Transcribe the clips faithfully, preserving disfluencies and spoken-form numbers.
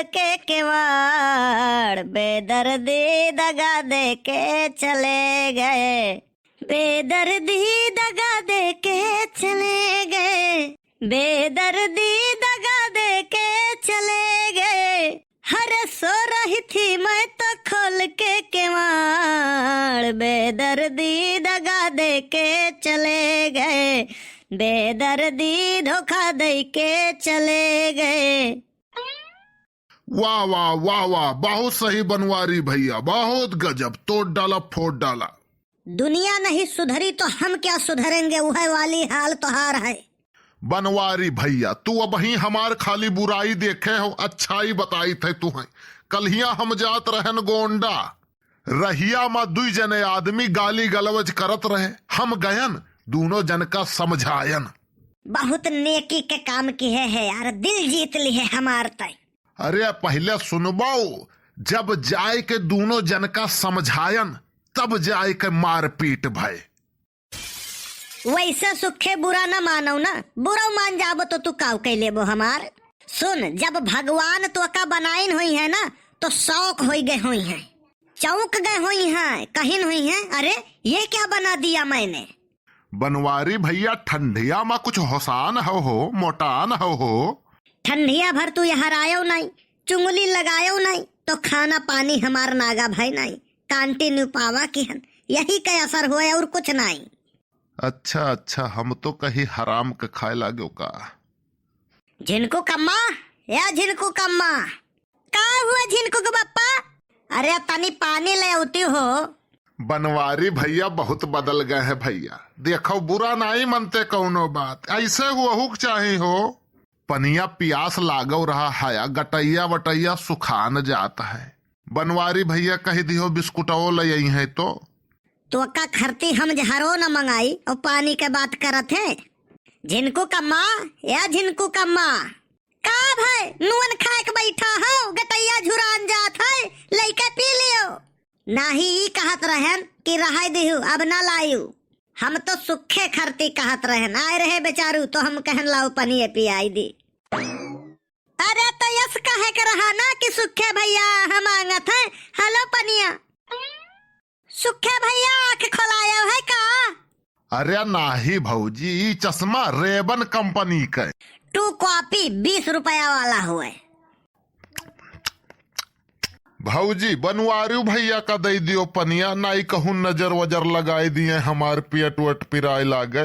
के केवाड़, बेदर्दी दगा दे के चले गए। बेदर्दी दगा दे के चले गए, बेदर्दी दगा दे के चले गए। हरे सो रही थी मैं तो खोल के केवाड़, बेदर्दी दगा दे के चले गए, बेदर्दी धोखा दे के चले गए। वाह, वाह, वाह, वाह, बहुत सही बनवारी भैया, बहुत गजब, तोड़ डाला, फोड़ डाला। दुनिया नहीं सुधरी तो हम क्या सुधरेंगे, वह वाली हाल तोहार है। बनवारी भैया, तू अबहीं हमार खाली बुराई देखे हो, अच्छाई बताइत है तुहैं। कल्हिया हम जात रहन गोंडा, रहिया मा दुई जने आदमी गाली गलौज करत रहे, हम गयन दूनो जन का समझायन। बहुत नेकी के काम किहे है यार, दिल जीत लिहे हमार तय। अरे पहिले सुनबो, जब जाए के दूनो जन का समझायन, तब जाए के मारपीट भय। वैसे सुखे बुरा न मानौ ना, बुरा मान जाबो तो तू काव कइ लेबो हमार। सुन, जब भगवान तोका बनाइन होइहैं ना, तो शौक होइ गए होइहैं, चौंक गए होइहैं, कहिन होइहैं, "अरे, ये क्या बना दिया मैंने?" बनवारी भैया, ठंडिया मा कुछ होसान हो हो, मोटान हो हो। ठंडिया भर तू यहाँ आयो नाई, चुंगली लगायो नाई, तो खाना पानी हमार नागा भय नाई, continue पावा किहन, यही का असर होए और कुछ नाई। अच्छा, अच्छा, हम तो कही हराम के खाए लाग्यो का। झिनकू कम्मा, या झिनकू कम्मा। का हुआ झिनकू के बप्पा? अरे तनी पानी ले अउती हो। बनवारी भैया बहुत बदल गए हैं भैया। देखो बुरा नाई मनते कौनो बात, ऐसे हुआ हुक चाही हो। पनिया पियास लागो रहा है, गटैया वटैया सुखान जात है। बनवारी भैया कहि दिहो बिस्कुटवो ले अइहैं तो। तोका खरती हम झरो न मंगाई और पानी के बात करत है। झिनकू कम्मा, या झिनकू कम्मा। का भय, नुअन खाए के बैठा हो, गटैया झुरान जात है, लइके पी लियो। नाही ई कहत रहन कि रहै दिहु, अब ना लायु। हम तो सुखे खरती कहत रहन, आए रहे बेचारू तो हम कहन लाओ पनिये पियाई दी। अरे तो यस कहे के रहा ना कि सुखे भैया हम मांगत है, हलो पनिया। सुखे भैया आँख खोलायो है का? अरे नाही भौजी, ई चश्मा रेबन कंपनी के। टू कॉपी बीस रुपया वाला हुए। भौजी, बनवारू भैया का दइ दियो पनिया, नाई कहूँ नजर वजर लगाई दिए, हमार पेट वेट पिराए लागे।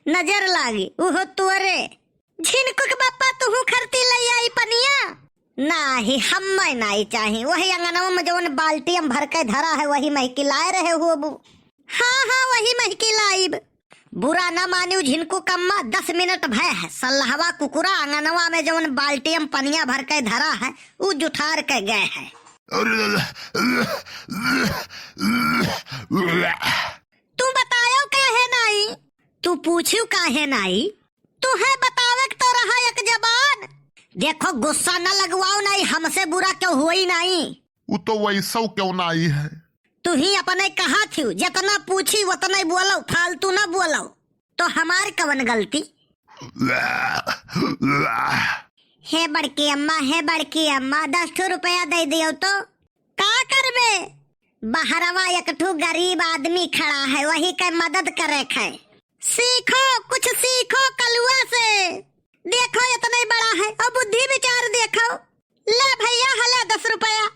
नजर लागी, उहो तोरे। झिनकुक बप्पा, तुहू खरती लइ आई पनिया? नाही, हम्मै नाही चाही। वही अंगनवा में जवन बाल्टी हम भर के धरा है, वही महिकी लाए रहे होबू। हाँ, हाँ, वही महिकी लाइब। बुरा न मानिउ झिनकुक अम्मा, दस मिनट भय है। सल्लहवा कुकुरा अंगनवा में जवन बाल्टी हम पनिया भर के धरा है, उ जुठार के गए है। तू बतायो काहे नाई? तू पूछियो काहे नाई? तुहे बतावे के तो रहा एक जबान। देखो, गुस्सा न लगवाओ नाई, हमसे बुरा क्यों होई नाई। उ तो वैसो क्यों नाई है। तुही अपने कहा थिउ, जितना पूछी उतना ही बोलो, फालतू न बोलो। तो हमार कवन गलती? हे बड़की अम्मा, हे बड़की अम्मा, दस ठो रुपया दे दियो तो। का करबे? बहरवा एक ठो गरीब आदमी खड़ा है, वही के मदद करे के है। सीखो, कुछ सीखो कलुआ से। देखो, इतना ही बड़ा है, अब बुद्धि विचार देखो। ले भैया, हले दस रुपया।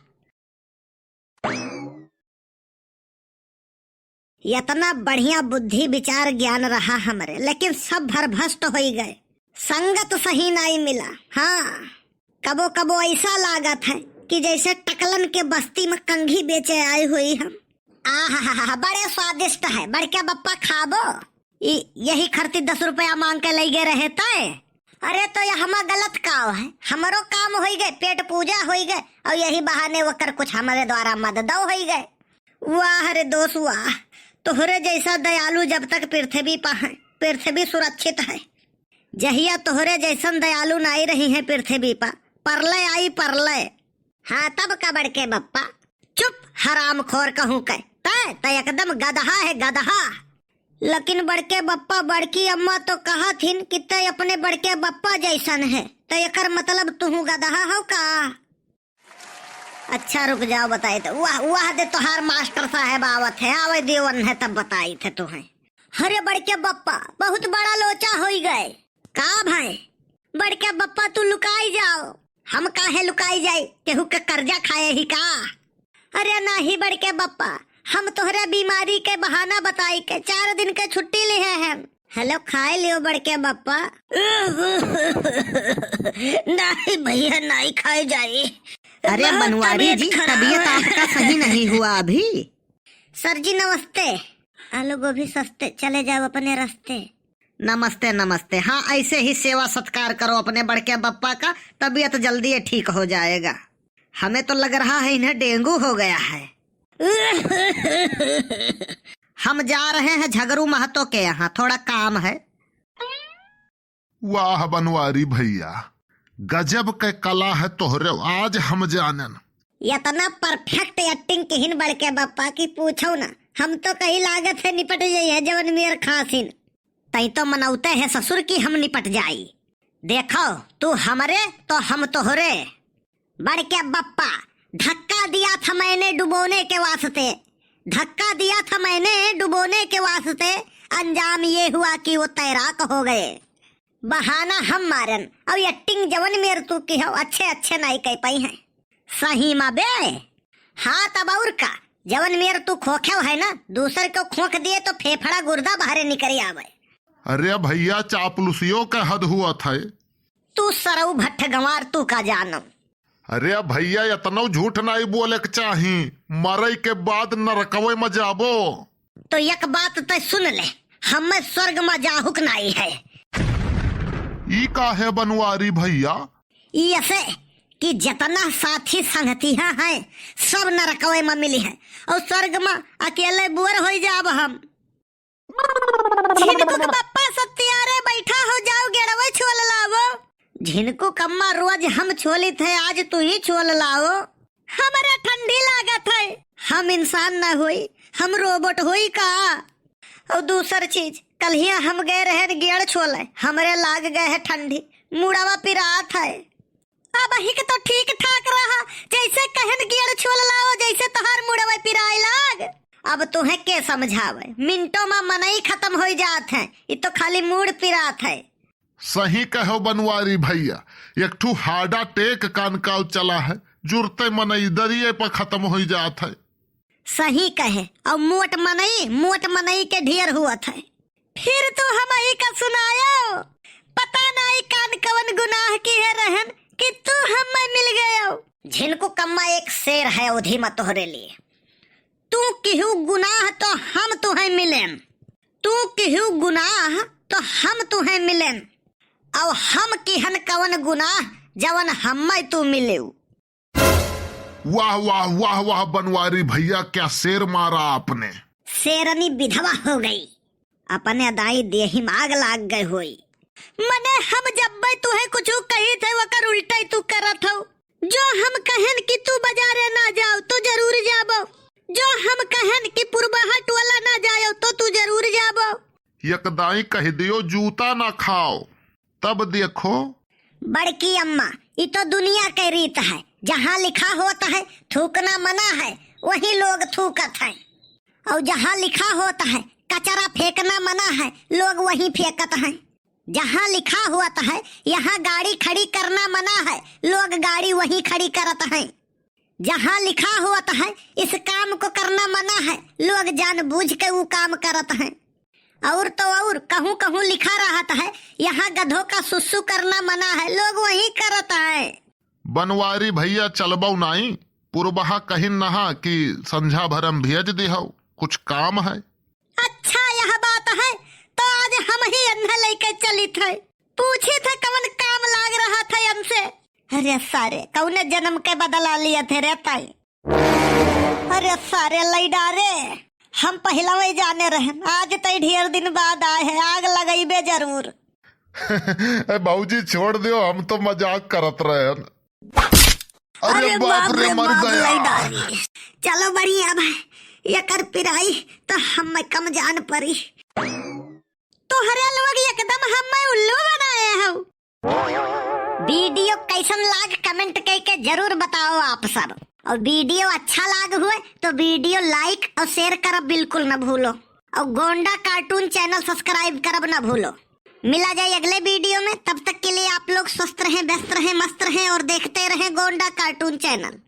इतना बढ़िया बुद्धि विचार ज्ञान रहा हमरे, लेकिन सब भरभष्ट होई गए। संगत सही नाई मिला। हाँ, कबो कबो ऐसा लागत है कि जैसे टकलन के बस्ती में कंघी बेचे आए हुई हम। आहा, बड़े स्वादिष्ट है, बड़के बप्पा खाबो। ई, यही खरती दस रुपया मांग के लई गए रहे तय। अरे तो ये हमा गलत काव है, हमरो काम होई गए, पेट पूजा होई गए, और यही बहाने वकर कुछ हमरे द्वारा मददो होई गए। वाह रे दोस्त वाह, तोहरे जैसा दयालु जब तक पृथ्वी पर है, पृथ्वी सुरक्षित है। जहिया तोहरे जैसन दयालु नाई रही है पृथ्वी पर, परलय आई परलय। हाँ तब का बड़के बप्पा, चुप हरामखोर कहूँ के, तय त एकदम गदहा है गदहा। लेकिन बड़के बप्पा, बड़की अम्मा तो कहत हिन कि तै अपने बड़के बप्पा जैसन है, तो एकर मतलब तुहू गदहा हो का? अच्छा रुक जाओ, बताई थे। वाह, वाह दे, तोहार मास्टर साहेब आवत है, आवे दियो उन्हें, तब बताई थे तुहें। अरे बड़के बप्पा, बहुत बड़ा लोचा होई गए। का भाई? बड़के बप्पा तू लुकाई जाओ। हम काहे लुकाई जाई? केहू के कर्जा खाए ही का? अरे नाही बड़के बप्पा, हम तोहरे बीमारी के बहाना बताई के चार दिन के छुट्टी लिहे हैं। हेलो, खाए लियो बड़के बप्पा। नाही भैया, नाही खाए जाई। अरे बहुत बनवारी तबीयत जी, खराब तबीयत है। आपका सही नहीं हुआ अभी। सर जी नमस्ते। आलू गोभी सस्ते, चले जाओ अपने रास्ते। नमस्ते, नमस्ते। हाँ, ऐसे ही सेवा सत्कार करो अपने बड़के बप्पा का, तबीयत जल्दी ही ठीक हो जाएगा। हमें तो लग रहा है इन्हें डेंगू हो गया है। हम जा रहे हैं झगरू महतो के यहाँ, थोड़ा काम है। वाह बनवारी भैया, गजब के कला है तोहरे, आज हम जानन। इतना perfect acting किहिन बड़के बप्पा की पूछो ना, हम तो कही लागत है निपट जाई है जवन मेर खासिन। तई तो मनौते है ससुर की हम निपट जाई। देखो, तू हमरे तो हम तोहरे। बड़के बप्पा, धक्का दिया था मैंने डुबोने के वास्ते, धक्का दिया था मैंने डुबोने के वास्ते, अंजाम ये हुआ कि वो तैराक हो गए। बहाना हम मारन, और acting जवन मेर तू की हो, अच्छे अच्छे नाई कह पाई हैं। सही मा बे? हाँ तब और का, जवन मेर तू खोखे है ना, दूसर को खोख दिए तो फेफड़ा गुर्दा बाहरे निकल आवे। अरे भैया, चापलूसियों का हद हुआ था। तू सरऊ भट्ठ गंवार, तू का जानो। अरे भैया, इतनो झूठ नाई बोले के चाही, मरे के बाद नरकवे में जाबो। तो एक बात तै सुन ले, हमें स्वर्ग में जाहुक नाई है। ई का है बनवारी भैया? ई ऐसे कि जितना साथी संगतिया हैं, सब नरकवे में मिली हैं, और स्वर्ग में अकेले बोर होई जाब हम। झिनकू के बप्पा सत्यारे बैठा हो, जाओ गेड़वे छोल लावो। झिनकू कम्मा, रोज हम छोलित है, आज तू ही छोल लाओ। हमरे ठंडी लागत है। हम इंसान न होई, हम robot होई का? और दूसर चीज, कल्हिया हम गए रहन गेड़ छोले, हमरे लाग गए है ठंडी, मुड़वा पिरात है। अबहिक तो ठीक ठाक रहा, जैसे कहन गेड़ छोल लाओ, जैसे तोहार मुड़वे पिराए लाग। अब तुहें के समझावे, मिनटों मा मनई खतम होई जात है, इ तो खाली मूड़ पिरात है। सही कहो बनवारी भैया, एक ठू heart attack कान काव चला है, जुरते मनई दरिये पर खतम होई जात है। सही कहे, और मोट मनई, मोट मनई के ढेर हुअत है। फिर तू हमही का सुनायो, पता नाई कान कवन गुनाह किहे रहन कि तू हम्मे मिल गयो। झिनकू कम्मा, एक शेर है ओधी मा तोहरे लिए। तू किहू गुनाह तो हम तुहें मिलेन, तू किहू गुनाह तो हम तुहें मिलेन, और हम किहन कवन गुनाह जवन हम्मे तू मिलेउ। वाह, वाह, वाह, वाह, बनवारी भैया, क्या शेर मारा आपने। शेरनी विधवा हो गई, अपने दाई देही में आग लाग गए होई। मने हम जब्बे तुहे कुछ कही थे, वकर उल्टा ही तू करत हो। जो हम कहन कि तू बाजारे ना जाओ, तो जरूर जाबो। जो हम कहन कि पुरबहा टोला ना जाओ, तो तू जरूर जाबो। एक दाई कह दियो, जूता ना खाओ। तब देखो। बड़की अम्मा, ई तो दुनिया के रीत है, जहाँ लिखा होत है थूकना मना है, वहीं लोग थूकत हैं। और जहाँ लिखा होत है कचरा फेंकना मना है, लोग वहीं फेंकत हैं। जहाँ लिखा होत है यहाँ गाड़ी खड़ी करना मना है, लोग गाड़ी वहीं खड़ी करत हैं। जहाँ लिखा होत है इस काम को करना मना है, लोग जानबूझ के वो काम करत हैं। और तो और, कहूँ कहूँ लिखा रहत है, यहाँ गधों का सुसु करना मना है, लोग वहीं करत हैं। बनवारी भैया, चलबौ नाई? पुरबहा कहिन नहा कि संझा भर हम भेज दिहौ, कुछ काम है। अच्छा, यह बात है, तो आज हम ही अन्ह लेके चलित है। पूछित है कवन काम लाग रहत है हमसे। अरे सारे, कौने जन्म के बदला लियत है रे ताई? अरे सारे लैडा रे, हम पहिलवै जाने रहन, आज तै ढेर दिन बाद आए है, आग लगइबे जरूर। ए भौजी, छोड़ दियो, हम तो मजाक करत रहन। अरे अरे बाप बाप रे, रे मर बाप, गया। लैडा रे। चलो बढ़िया अब, एकर पिराई तो हम कम जान परी। तोहरे लोग एकदम हमें उल्लू बनाए हौ। वीडियो कैसन लाग, comment कइके जरूर बताओ आप सब। और वीडियो अच्छा लाग हुए तो वीडियो like और share करब बिल्कुल न भूलो। और गोंडा cartoon channel subscribe करब न भूलो। मिला जाए अगले वीडियो में, तब तक के लिए आप लोग स्वस्थ रहें, व्यस्त रहें, मस्त रहें और देखते रहें गोंडा cartoon channel।